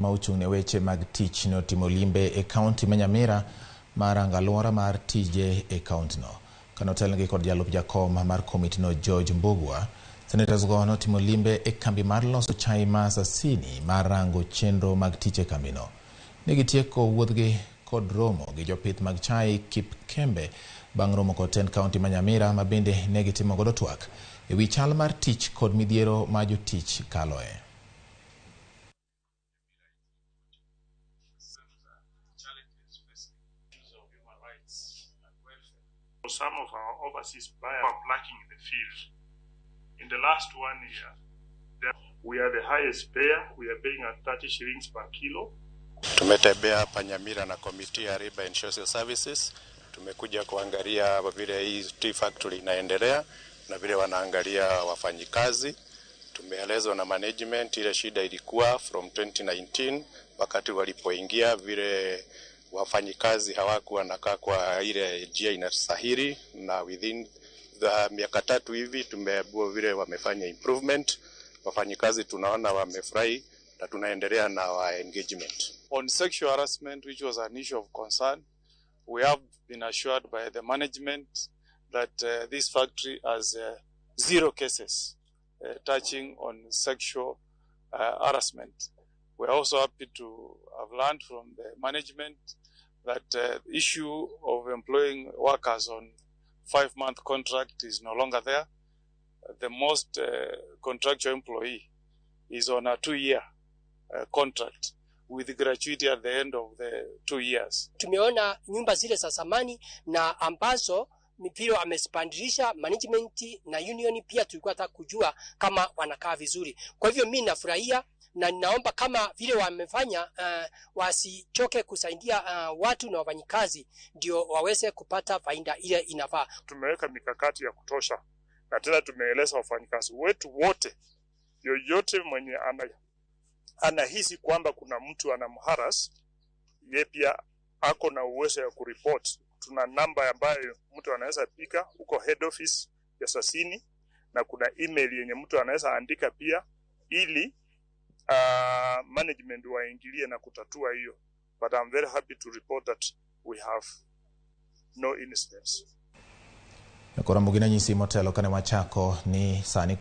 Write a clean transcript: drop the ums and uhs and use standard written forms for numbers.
Ma ochung' ne weche mag tich notimo limbe e kaunti ma Nyamira mar rango alwora mar tije e kauntino. Kanotelnegi kod jalup jakom mar komitino George Mbugua, senators go notimo limbe e kambi mar loso chai ma Sasini mar rango chenro mag tich e kambino. Negitieko wuodhgi kod romo gi jopith mag chai Kipkembe bang' romo kod tend kaunti ma Nyamira ma bende negitimo godo twak e wi chal mar tich kod midhiero ma jotich kaloe. Some of our overseas buyers are lacking in the field. In the last 1 year, we are the highest payer. We are paying at 30 shillings per kilo. Tumetembea hapa Nyamira na committee ya Labor and Social Services. Tumekuja kuangalia vile hii tea factory inaendelea na vile wanaangalia wafanyikazi. Tumeelezwa na management ile shida ilikuwa from 2019 wakati walipoingia, vile wafanyikazi hawakuwa wanakaa kwa ile njia inastahili, na within the miaka 3 hivi tumeambiwa vile wamefanya improvement. Wafanyikazi tunaona wamefurahi na tunaendelea na wa engagement. On sexual harassment, which was an issue of concern, we have been assured by the management that this factory has zero cases touching on sexual harassment. We are also happy to have learned from the management that the issue of employing workers on 5-month contract is no longer there. The most contractual employee is on a 2-year contract with gratuity at the end of the 2 years. Tumeona nyumba zile za zamani na ambazo vile amezibadilisha management na union pia tulikuwa tunataka kujua kama wanakaa vizuri. Kwa hivyo mi nafurahia na ninaomba kama vile wamefanya wasichoke kusaidia watu na wafanyikazi ndio waweze kupata faida ile inafaa. Tumeweka mikakati ya kutosha na tena tumeeleza wafanyikazi wetu wote, yoyote mwenye anahisi kwamba kuna mtu anamharass, ye pia ako na uwezo ya kuripoti. Tuna namba ambayo mtu anaweza piga huko head office ya Sasini na kuna email yenye mtu anaweza andika pia ili management waingilie na kutatua hiyo. But I'm very happy to report that we have no incidents. Koro Ramogi nanyisi motelo kane wachako ni sani.